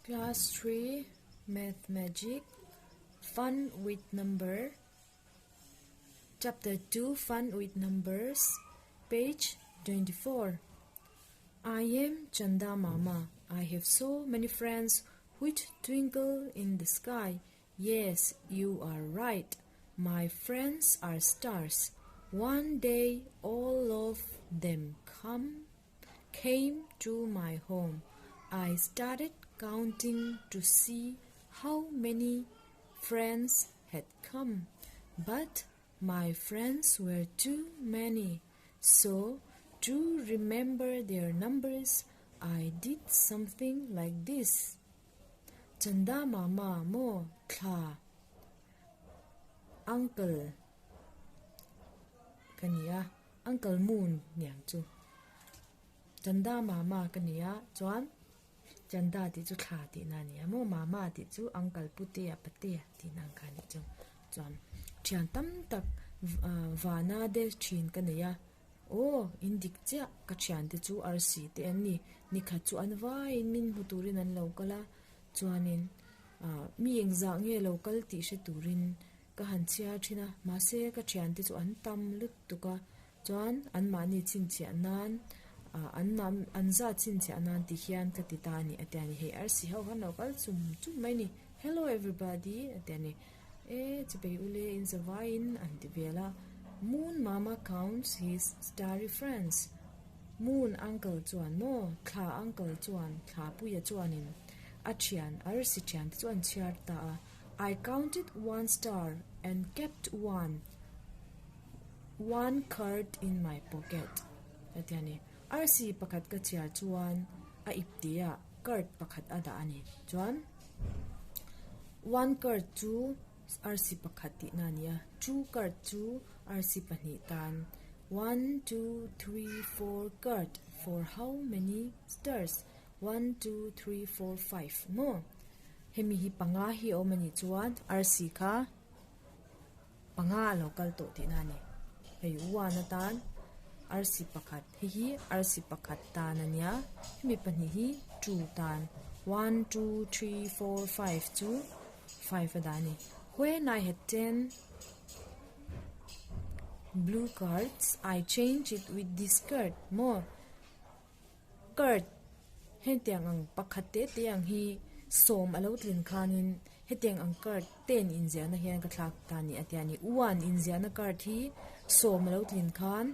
Class 3 Math Magic Fun with Number Chapter 2 Fun with Numbers Page 24 I am Chanda Mama. I have so many friends which twinkle in the sky. Yes, you are right. My friends are stars. One day all of them come came to my home. I started counting to see how many friends had come, but my friends were too many. So, to remember their numbers, I did something like this. Chanda mama mo thla uncle kania uncle moon niang chu chanda mama kania chuan chanda ti chu thla ti na nia mo mama ti chu uncle putea patea ti nang kha ni chu chuan thian tam tak vana de thin ka nei a aw in dik chiah ka thian te chu arsi te an ni nikhat chu an vaiin min hmu turin an lo kal a chuanin ah mi engzah nge lo kal tih hre turin ka han chhiar thin a mahse ka thian te chu an tam lutuk a chuan an mahni chhinchhiah nan ah an nam an zat chhinchhiah nan ti hian ka ti ta a ni a ti a ni hei arsi ho khan lo kal chum chum mai a ni hello everybody a ti a ni e chipei ule in zavaiin an ti vel a moon mama counts his starry friends moon uncle chuan maw thla uncle chuan thla puia chuanin a thian arsi thian te chu an chhiar ta a. I counted one star and kept one one card in my pocket a ti a ni. Arsi pakhat ka chhiar chuan a ip tih ah card pakhat a dah a ni. Chuan one card chu arsi pakhat tihna a ni a, two card chu arsi pahnih tan one two three four card for how many stars one two three four five maw. Hemi hi panga hi a awm a nih chuan arsi kha panga a lo kal tawh tihna a ni. Hei one atan arsi pakhat hei hi arsi pakhat tan a nia hemi pahnih hi two tan one two three four five chu five a dah a ni. When I had ten blue cards I change it with this card maw. Card hetiang ang pakhat te te ang hi sawm a lo tlin khanin hetiang ang card ten inziahna hian ka thlak ta a ni a ti a ni. One inziahna card hi sawm a lo tlin khan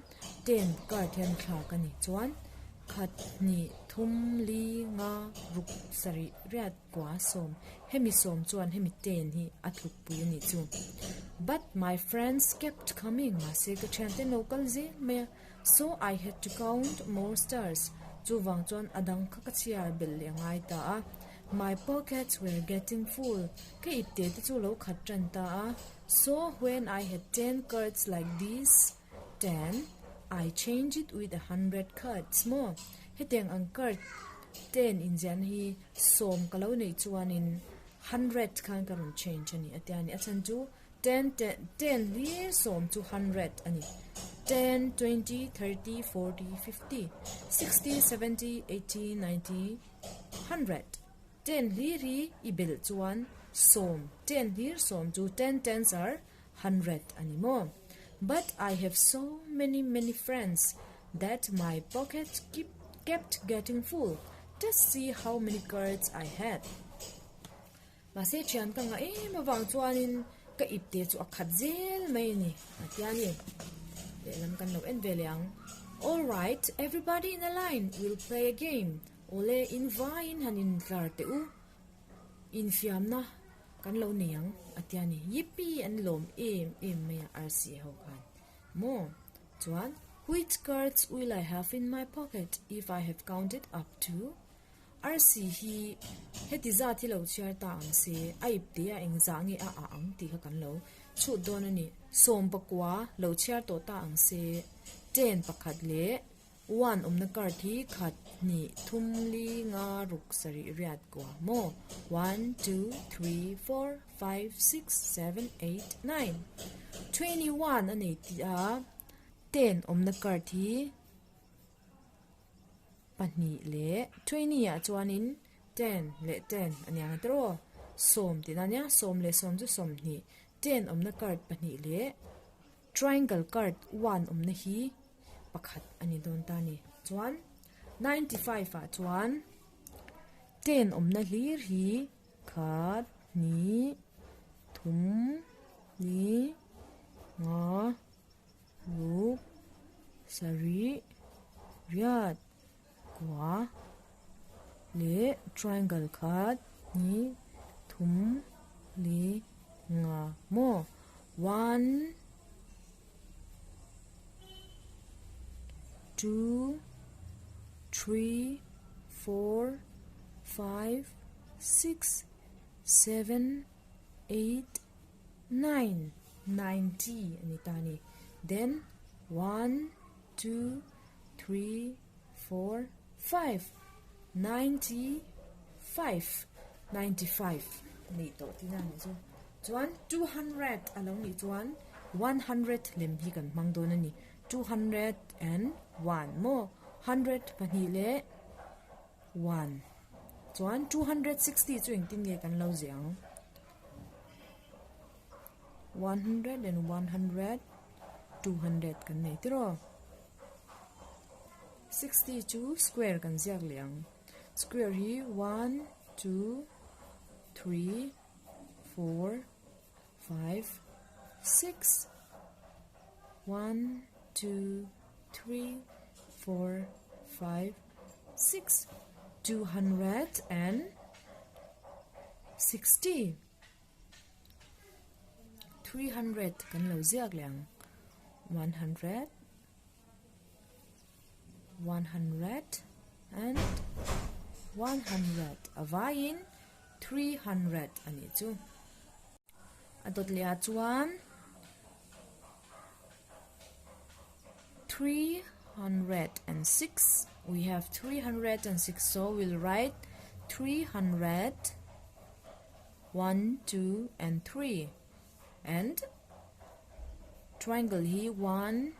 ten card hian thlak a ni. Chuan khat hnih thum li nga ruk sarih riat kua sawm hemi sawm chuan hemi ten hi a tluk pui a nih chu. But my friends kept coming mahse ka thiante an lo kal zel mai a. So I had to count more stars, chuvang chuan a dang kha ka chhiar belh leh a ngai ta a. My pockets were getting full, ka ipte te chu lo khat tan ta a. So when I had ten cards like this, ten, I changed it with a hundred cards maw? Hetiang ang card ten inziahna hi sawm ka lo neih chuanin hundred khan ka rawn change a ni a tia ni. A chhan chu Ten ten ten hlir sawm chu hundred a ni. Ten, twenty, thirty, forty, fifty, sixty, seventy, eighty, ninety, hundred. Ten hlir hi i belh chuan sawm ten hlir sawm chu ten tens are hundred a ni maw? But I have so many many friends that my pocket keep kept getting full. Just see how many cards I had. Mahse thian ka ngah em avang chuanin ka ip te chu a khat zel mai a ni a tia ni. Lehlam kan lo en ve leh ang. All right, everybody in a line, we'll play a game. Awle, in vaiin han intlar teh u. Infiamna kan lo nei ang a tia ni. Yippee an lawm em em mai a RCA ho khan. Maw? Chuan, which cards will I have in my pocket if I have counted up to? Arsi hi heti zat hi lo chhiar ta ang se, a ip teh a engzah nge a ah ang tih kha kan lo chhut dawn a ni. Sawm pakua lo chhiar tawh ta ang se, ten pakhat leh one awmna card hi khat hnih thum li nga ruk sarih riat kua maw? One, two, three, four, five, six, seven, eight, nine. 21 a nei tih a, ten awmna card hi. pahnih leh twenty ah chuanin Ten leh ten a niang tiraw? Sawm tihna ania, sawm leh sawm chu 20. Ten awmna card pahnih leh triangle card one awmna hi pakhat a ni dawn ta a ni. Chuan 95 ah chuan ten awmna hlir hi khat, hnih, thum, li, nga, ruk, sarih, riat, kua leh triangle khat hnih thum li nga maw one two three four five six seven eight nine ninety a ni ta a ni then one two three four five 95 95 nih tawh tihna a nih chu. Chuan 200 a lo nih chuan 100 lem hi kan hmang dawn a ni. 201 maw hundred pahnih leh one chuan 260 chu engtin nge kan lo ziah ang? 100 and 100 200 kan nei tiraw. 60 chu square kan ziak leh ang. Square hi 1, 2, 3, 4, 5, 6. 1, 2, 3, 4, 5, 6. 260. 300 kan lo ziak leh ang. 100. 100 and 100 a vaiin 300 a nih chu. A dawt leh ah chuan 306 we have 306 so we'll write 300 1 2 and 3 and triangle hi one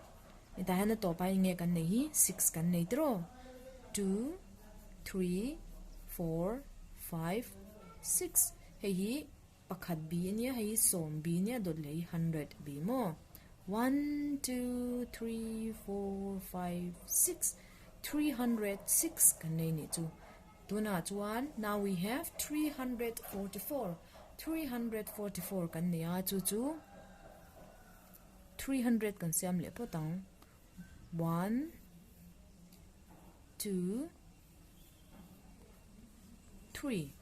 hetah hian a tawpah eng nge kan neih hi six kan nei tiraw two three four five six hei hi pakhat bi ania hei hi sawm bi ania dawt leh hi hundred bi maw one two three four five six 306 kan nei nih chu Tunah chuan now we have 344, 344 kan nei a, chu chu 300 kan siam leh phawt ang. One, two, three,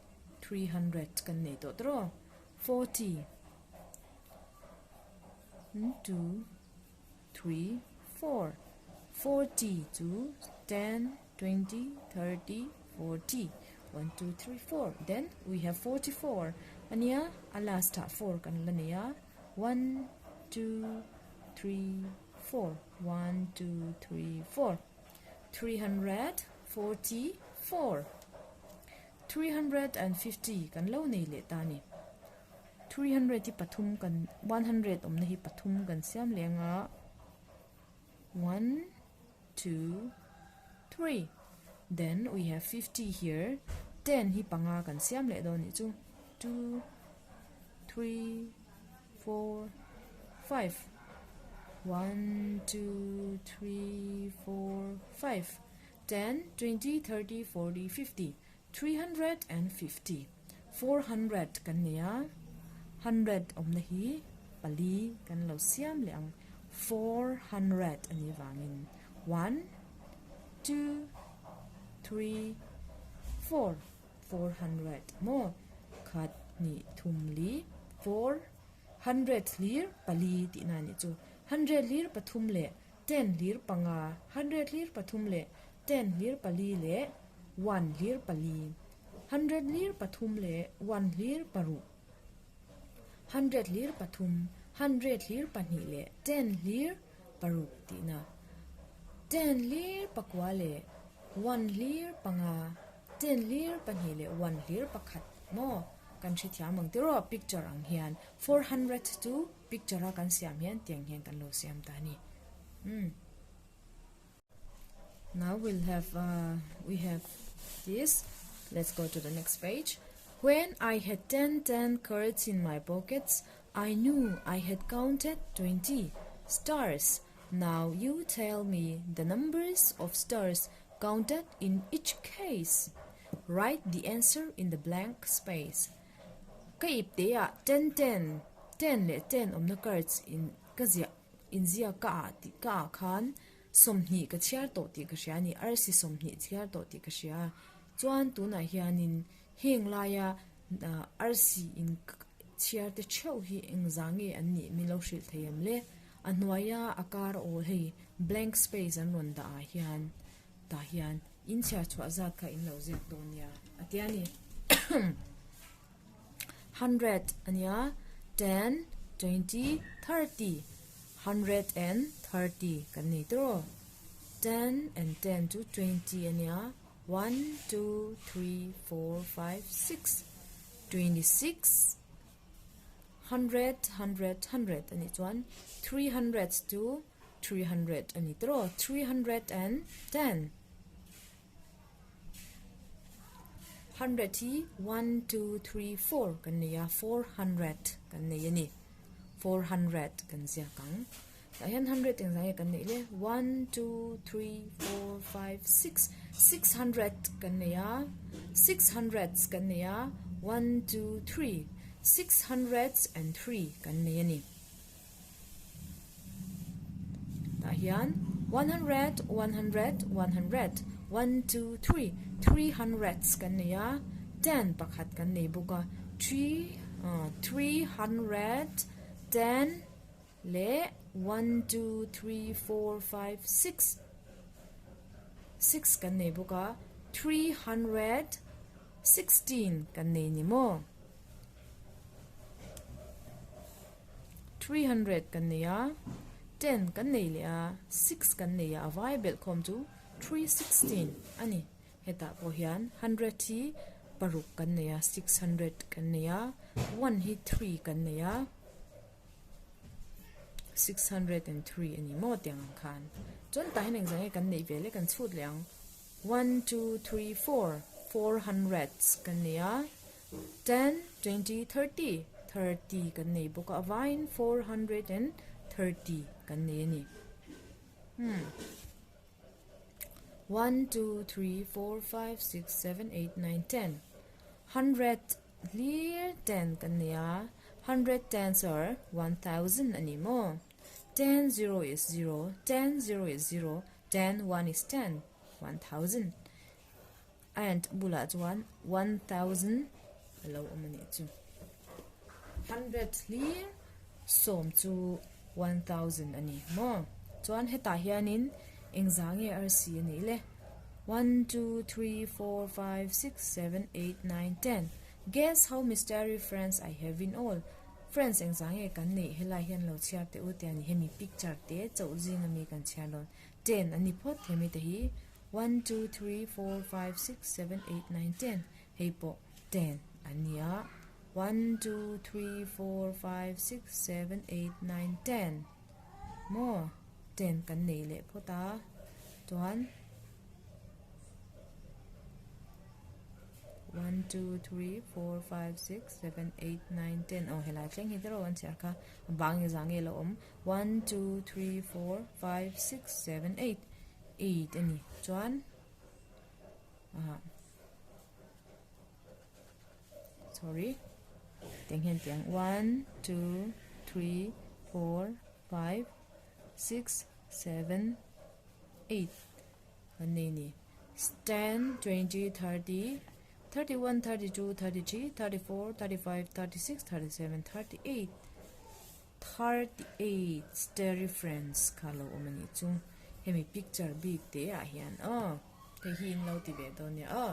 300 kan nei tawh tawh. 40, two, three, four, 40 chu 10, 20, 30, 40, 1, 2, 3, 4 then we have 44 ania a last ah 4 kan la nei a 1, 2, 3, 4 1, 2, 3, 4 344 350 kan lo nei leh ta a ni 300 hi pathum kan 100 awmna hi pathum kan siam leh anga 1 2 3 then we have 50 here 10 hi panga kan siam leh dawn nih chu 2 3 4 5 1 2 3 4 5 10 20 30 40 50 350 400 kan nei a hundred awmna hi pali kan lo siam leh ang 400 a nih vangin one two three four 400 maw khat hnih thum li 400 hlir pali tihna a nih chu hundred hlir pathum leh ten hlir panga hundred hlir pathum leh ten hlir pali leh one hlir pali hundred hlir pathum leh one hlir paruk hundred hlir pathum hundred hlir pahnih leh ten hlir paruk tihna ten hlir pakua leh one hlir panga ten hlir pahnih leh one hlir pakhat maw kan hrethiam ang tiraw picture ang hian 400 chu picture a kan siam hian tiang hian kan lo siam ta a ni umm now we'll have uh, we have this. Let's go to the next page. When I had 10 10 cards in my pockets, I knew I had counted 20 stars. Now you tell me the numbers of stars counted in each case. Write the answer in the blank space. Ka ipte ah 10 10 10 leh 10 awmna cards in ka ziah inziak ka ah tih ka ah khan 20 ka chhiar tawh tih ka hria a ni, arsi 20 chhiar tawh tih ka hria a. Chuan tunah hianin heng laia arsi in chhiar te theuh hi engzah nge an nih min lo hrilh thei em le? A hnuaia a kar awl hei blank space an rawn dah ah hian tah hian in chhiar chhuah zat kha in lo ziak dawn nia a tia ni. Hundred a nia 10, 20, 30 130 kan nei tawh 10 and 10 chu 20 a nia. One, two, three, four, five, six, 26, hundred, hundred, hundred a nih chuan 300 to 300 a ni tawh 310. Hundred hi one, two, three, four kan nei a, 400 kan nei a ni. 400 kan ziak ang. Tah hian hundred engzah nge kan neih le? One, two, three, four, five, six, 600 kan nei a, 600 kan nei a, one, two, three, 603 kan nei a ni. Tah hian 100, 100, 100, one, two, three, 300 kan nei a, ten pakhat kan nei bawk a, three, 310 Leh one two three four five six six kan nei bawk a, 316 kan nei ni maw? 300 kan nei a, ten kan nei leh a, six kan nei a, a vai belh khawm chu 316 a ni. Hetah pawh hian hundred hi paruk kan nei a, 600 kan nei a, one hi three kan nei a. 603 a ni maw tiang ang khan chuan tah hian engzah nge kan neih ve le kan chhut leh ang one two three four four hundreds kan nei a ten twenty thirty thirty kan nei bawk a a vaiin 430 kan nei a ni hmm one two three four five six seven eight nine ten hundred Hlir ten kan nei a, hundred tens are 1000 a ni maw? Ten zero is zero, ten zero is zero, ten one is ten, 1000. And bulah chuan 1000 a lo awm a nih chu. Hundred hlir sawm chu 1000 a ni maw? Chuan hetah hianin engzah nge arsi a nih le? One two three four five six seven eight nine ten Guess how mystery friends I have in all Friends engzah nge kan neih helai hian lo chhiar teh u tia ni hemi picture te chauh zing ami kan chhiar dawn ten a ni phawt hemi te hi one two three four five six seven eight nine ten hei pawh ten a nia one two three four five six seven eight nine ten maw ten kan nei leh phawt a chuan one two three four five six seven eight nine ten aw helai thleng hi te rawh an chhiar kha a bang nge zah nge lo awm one two three four five six seven eight eight a ni chuan ah sorry tiang hian tiang one two three four five six seven eight an nei ni 10 20 30 31 32 33 34 35 36 37 38 38 starry friends kha lo awm a nih chu hemi picture bik te ah hian aw hei hi in lo ti ve dawn nia aw.